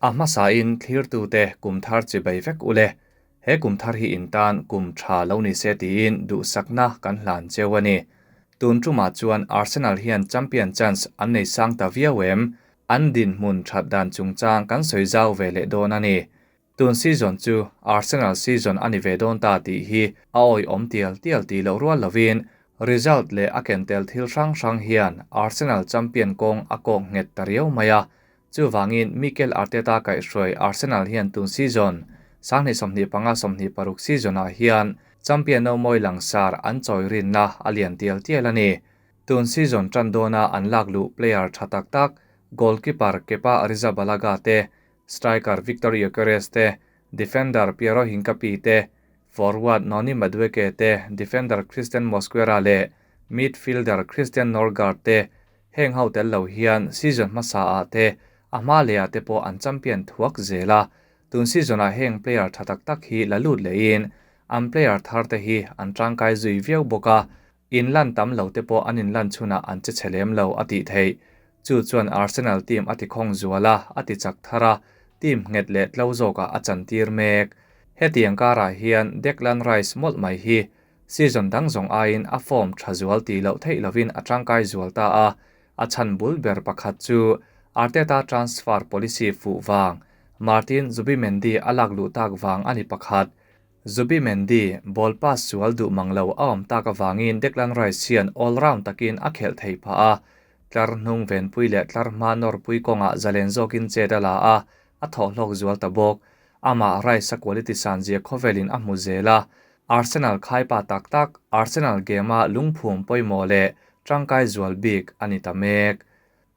A hmasain thlirtute kum thar chibai vek ule, he kum thar hi in tan kum tha lo ni se tiin duhsakna kan hlan cheu a ni. Tun tumah chuan Arsenal hian champion chance an nei sang ta viau em? An dinhmun that dan chungchang kan sawi zau ve leh dawn a ni. Tun season chu Arsenal season a ni ve dawn ta tih hi a awihawm tial tial tih loh rual lovin result leh a ken tel thil hrang hrang hian Arsenal champion kawng a kawk nghet ta riau mai a. Chuvangin Mikel Arteta kaihhruai Arsenal hian tun season, 2025-26 season-ah hian champion no mawi langsar an chawi rinna a lian tial tial a ni. Tun season tan dawna an lak luh player tha tak tak goalkeeper Kepa Arrizabalaga te, striker Viktor Gyökeres te, defender Piero Hincapié te, forward Noni Madueke te, defender Christian Mosquera leh midfielder Christian Norgaard te heng ho tel lo hian season hmasa ah te a hma leh ah te pawh an champion thuak zel a, tun season ah heng player tha tak tak hi la lut leh in an player thar te hi an tangkai zui viau bawk a, in lan tam lo te pawh an in lan chhunah an che chhe lem lo a tih theih. Chu chuan Arsenal team a ti khawng zual a, a ti chak thar a, team nghet leh tlo zawkah a chantir mek. Hetiang karah hian Declan Rice mawlh mai hi season dang zawng aiin a form tha zual tih loh theih lovin a tangkai zual ta a, a chhan bul ber pakhat chu Arteta transfer policy fuh vang, Martin Zubimendi a lak luh tak vang a ni pakhat. Zubimendi ball pass sual duh mang lo a awm tak avangin Declan Rice hian all round takin a khelh theih phah a, tlar hnung venpui leh tlar hma nawrpui kawngah zalen zawkin chet a la a, a thawhhlawk zual ta bawk. Amah Rice a quality san zia khawvelin a hmu zel a, Arsenal khaipa tak tak, Arsenal game-a lungphum pawimawh leh tangkai zual bik a ni ta mek.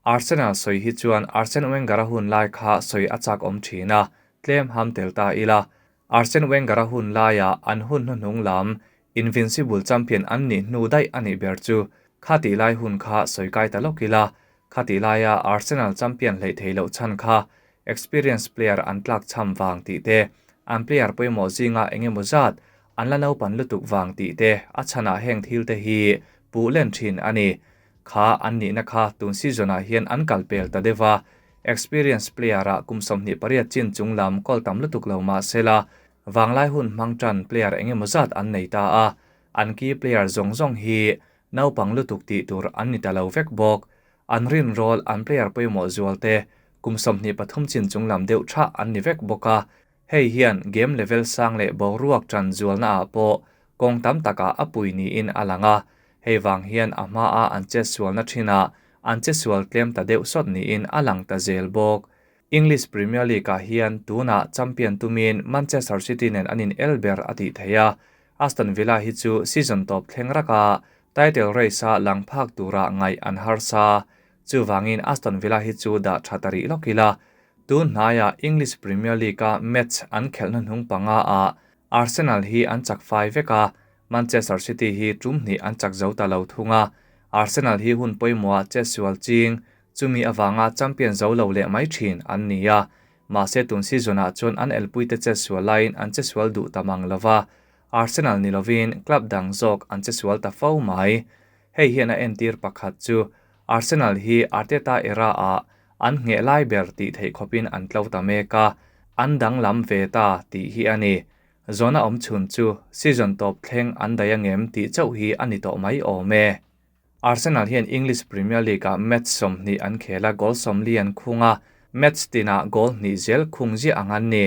Arsenal sawi hi chuan Arsene Wenger-a hun lai kha sawi a chak awm thin a, tlem ham tel ta ila. Arsene Wenger-a hun laiah an hun hnuhnung lam Invincible champion an nih hnu daih a nih ber chu. Kha tih lai hun kha sawi kai ta lawk ila, kha tih laia Arsenal champion hleih theih loh chhan kha experience player an tlak cham vang tih te, an player pawimawh zinga eng emaw zat an la naupan lutuk vang tih te a chhanah heng thil te hi puh len thin a ni. Kha an nihna kha tun season ah hian an kal pel ta deuh a, experience player ah kum 28 chin chung lam kawl tam lutuk lo mah sela vanglai hun hmang tan player eng emaw zat an nei ta a, an key player zawng zawng hi naupang lutuk tih tur an ni ta lo vek bawk. An rinrawl an player pawimawh zual te kum 23 chin chung lam deuh tha an ni vek bawk a, hei hian game level sang leh boruak tan zualna ah pawh kawng tam takah a pui niin a lang a, hei vang hian a hma a an che sualna thinah an che sual tlem ta deuh sawt niin a lang ta zel bawk. English Premier League ah hian tunah champion tumin Manchester City nen an in el ber a tih theih a, Aston Villa hi chu season tawp thleng raka title race a lang phak tura ngaih an harsa. Chuvangin Aston Villa hi chu dah tha ta rih lawk ila. Tun hnaiah English Premier League a match an khelhna hnung panga ah Arsenal hi an chak fai vek a, Manchester City hi tum hnih an chak zo ta lo thung a. Arsenal hi hun pawimawh che sual ching, chumi awanga champion zo lo leh mai thin an ni a. Mahse tun season ah chuan an elpui te che sual laiin an che sual duh ta mang lova, Arsenal ni lovin club dang zawk an che sual ta fo mai. Hei hian a entir pakhat chu Arsenal hi Arteta era ah an ngheh lai ber tih theih khawpin an tlo ta mek a, an danglam ve ta tih hi a ni. Zawna awm chhun chu season tawp thleng an daih angem tih chauh hi a ni tawh mai awm e. Arsenal hian English Premier League ah match 20 an khel a, goal 40 an khung a, match tinah goal hnih zel khung ziah ang an ni.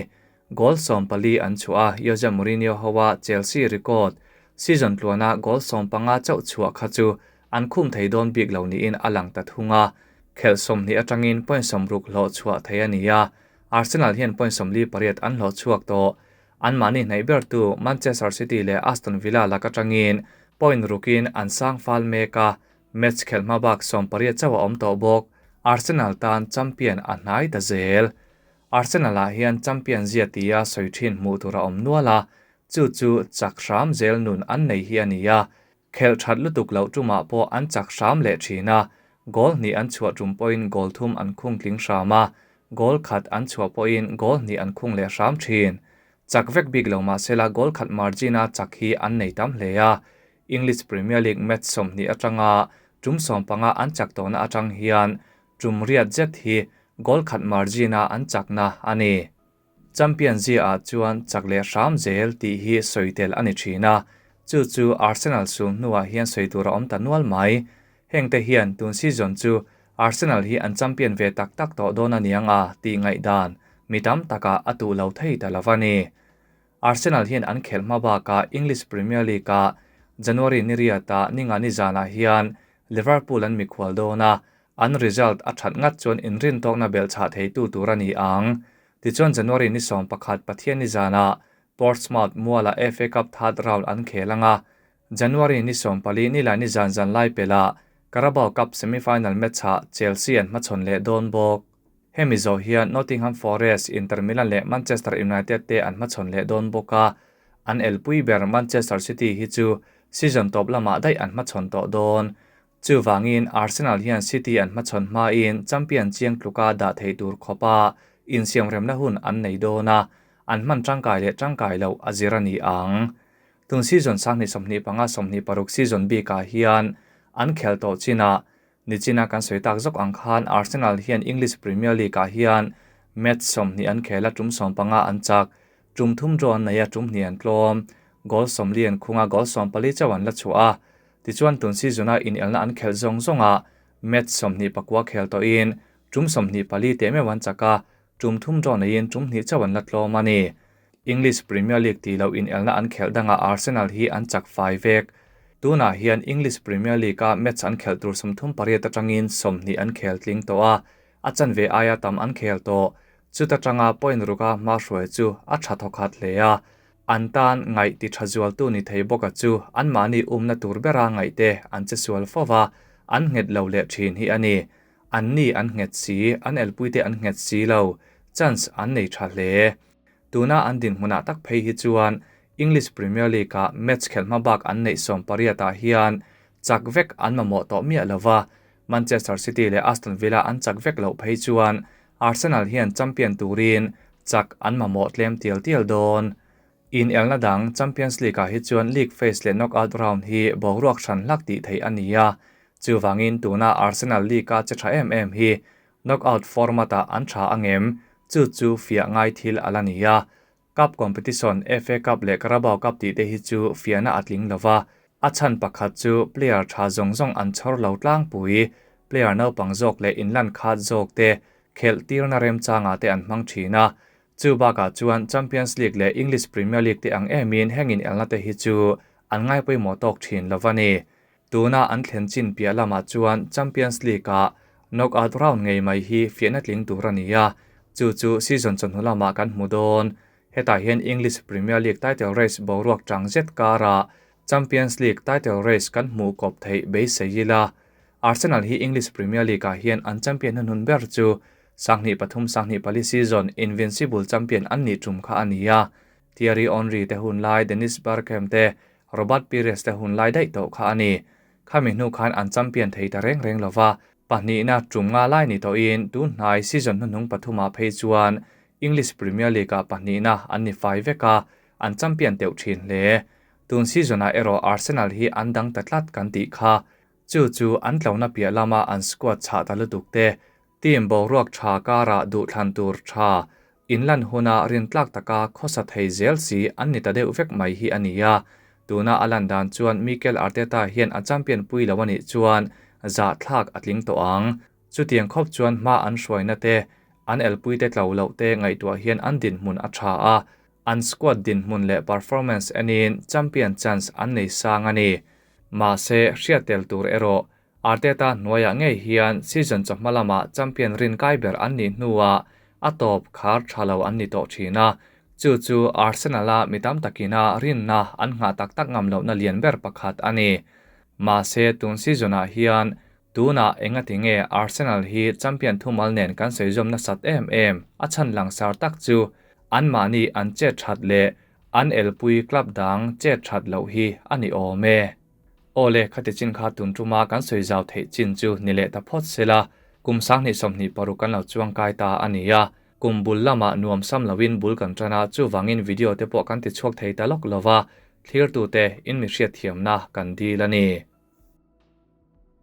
Goal 14 an chhuah a, Jose Mourinho hoa Chelsea record season tluana goal 15 chauh chhuah kha chu an khum thei dawn bik lo niin a lang ta thung a. Khelh 20 atangin point 60 hlawh chhuah thei a ni a, Arsenal hian point 48 an hlawh chhuak tawh. An mahni hnaih ber tu Manchester City leh Aston Villa lak atangin point rukin an sang fal mek a, match khelh hma bak 18 chauh a awm tawh bawk. Arsenal tan champion a hnai ta zel. Arsenal ah hian champion zia tia sawi thin hmuh tur a awm nual a, chu chu chak hram zel nun an nei hi a ni a. Khelh that lutuk loh tumah pawh an chak hram leh thin a, goal hnih an chhuah tum pawhin goal thum an khung tling hram a, goal khat an chhuah pawhin goal hnih an khung leh hram thin. Chak vek bik lo mahsela goal khat margin a chak hi an nei tam hle a. English Premier League match 20 atanga tum 15 an chak tawhna atang hian tum riat zet hi goal khat margin-a an chakna a ni. Champion ziaah chuan chak leh hram zel tih hi sawi tel a ni thin a, chu chu Arsenal sul hnuah hian sawi tur a awm ta nual mai. Hengte hian tun season chu Arsenal hi an champion ve tak tak tawh dawn a niang a tih ngaihdan mi tam takah a tuh lo thei ta lo a ni. Arsenal hian an khelh hma bakah English Premier League-ah January ni riata ninga ni zanah hian Liverpool an mikhual dawn a, an result a that ngat chuan inrintawkna belhchhah theitu tur a ni ang. Tichuan January ni 11 Pathianni zanah Portsmouth mualah FA Cup third round an khel ang a, January ni 14 nilai ni zan zan lai pelhah Carabao Cup semi-final match-ah Chelsea an hmachhawn leh dawn bawk. Hemi zawh hian Nottingham Forest, Inter Milan leh Manchester United te an hmachhawn leh dawn bawk a, an elpui ber Manchester City hi chu season tawp lamah daih an hmachhawn tawh dawn. Chuvangin Arsenal hian City an hmachhawn hmain champion chiang tluka dah thei tur khawpa insiamremna hun an nei dawn a, an hman tangkai leh tangkai loh a zir a ni ang. Tun season 2025 26 season bikah hian an khel tawh chinah Nichina kan sawi tak zawk ang khan Arsenal hian English Premier League-ah hian match 20 an khel a, tum 15 an chak. Tum thum draw an nei a, tum hnih an tlawm. Goal 40 an khung a, goal 14 chauh an la chhuah a. Tichuan tun season-a inelna an khelh zawng zawngah match 24 khel tawhin tum 24 teh meuh an chak a, tum thum draw neiin tum hnih chauh an la tlawm a ni. English Premier League tih loh inelna an khelh dangah Arsenal hi an chak fai vek. Tunah hian English Premier League-a match an khelh tur 38 atangin 20 an khel tling tawh a, a chanve aia tam an khel tawh. Chuta tanga point ruka hma hruai chu a tha thawkhat hle a, an tan ngaih ti tha zualtu ni thei bawka chu anmahni umna tur bera ngaihte an che sual fo va, an nghet lo leh thin hi a ni. An ni an nghet si, an elpuite an nghet si lo, chance an nei tha hle. Tuna an dinhmunah tak phei hi chuan English Premier League-ah match khelh hma bak an neih 18-ah hian chak vek an mamawh tawh miah lo va, Manchester City leh Aston Villa an chak vek loh phei chuan Arsenal hian champion turin chak an mamawh tlem tial tial dawn. Inelna dang Champions League-ah hi chuan league phase leh knockout round hi boruak hran hlak tih theih a ni a, chuvangin tuna Arsenal league-a che tha em em hi knockout format-ah an tha angem chu chu fiah ngai thil a la ni a. Cup competition FA Cup leh Carabao Cup tih te hi chu fiahna a tling lo va, a chhan pakhat chu player tha zawng zawng an chhawr lo tlangpui, player naupang zawk leh inlan khat zawk te khelh tirna remchangah te an hmang thin a. Chu bakah chuan Champions League leh English Premier League te ang emin heng inelna te hi chu an ngai pawimawh tawk thin lo va ni. Tuna an thlen chin piah lamah chuan Champions League-ah knockout round ngei mai hi fiahna tling tur a ni a, chu chu season chawhnu lamah kan hmu dawn. Hetah hian English Premier League title race boruak tang zet karah Champions League title race kan hmuh kawp theih beisei ila. Arsenal hi English Premier League-ah hian an champion hnuhnun ber chu 2003 2004 season Invincible champion an nih tum kha a ni a. Thierry Henry te hun lai, Dennis Bergkamp te, Robert Pires te hun lai daih tawh kha a ni. Khami hnu khan an champion thei ta reng reng lova, pahnihna tum nga lai ni tawhin tun hnai season hnuhnung pathumah phei chuan English Premier League-ah pahnihna an ni fai vek a, an champion teuh thin hle. Tun season-ah erawh Arsenal hi an dang ta tlat kan tih kha. Chu chu an tlona piah lama an squad chhah ta lutuk te, team boruak tha karah duhthlan tur tha, inlan huna rintlak taka khawsa thei zel si an ni ta deuh vek mai hi a ni a. Tuna a lan dan chuan Mikel Arteta hian a champion pui lo a nih chuan zah thlak a tling tawh ang. Chutiang khawp chuan hma an hruaina te, an elpui te tlo loh te ngaihtuah hian an dinhmun a tha a, an squad dinhmun leh performance enin champion chance an nei sang a ni. Mahse, hriat tel tur erawh Arteta hnuaiah ngei hian season chawhma lamah champion rin kai ber an nih hnuah a tawp khar tha lo an ni tawh thin a, chu chu Arsenal-a mi tam takina rinna an nghah tak tak ngam lohna lian ber pakhat a ni. Mahse, tun season-ah hian tunah engati nge Arsenal hi champion thumal nen kan sawi zawm nasat em em a chhan langsar tak chu anmahni an chet that leh an elpui club dang chet that loh hi a ni awm e. Awle, khati chin kha tun tuma kan sawi zau theih chin chu ni leh ta phawt sela, kum 2026 kan lo chuang kai ta a ni a, kum bul lamah nuam sam loin bul kan tana chuvangin video te pawh kan ti chhuak thei ta lawk lova, thlir tute in mi hriat thiamna kan dil a ni.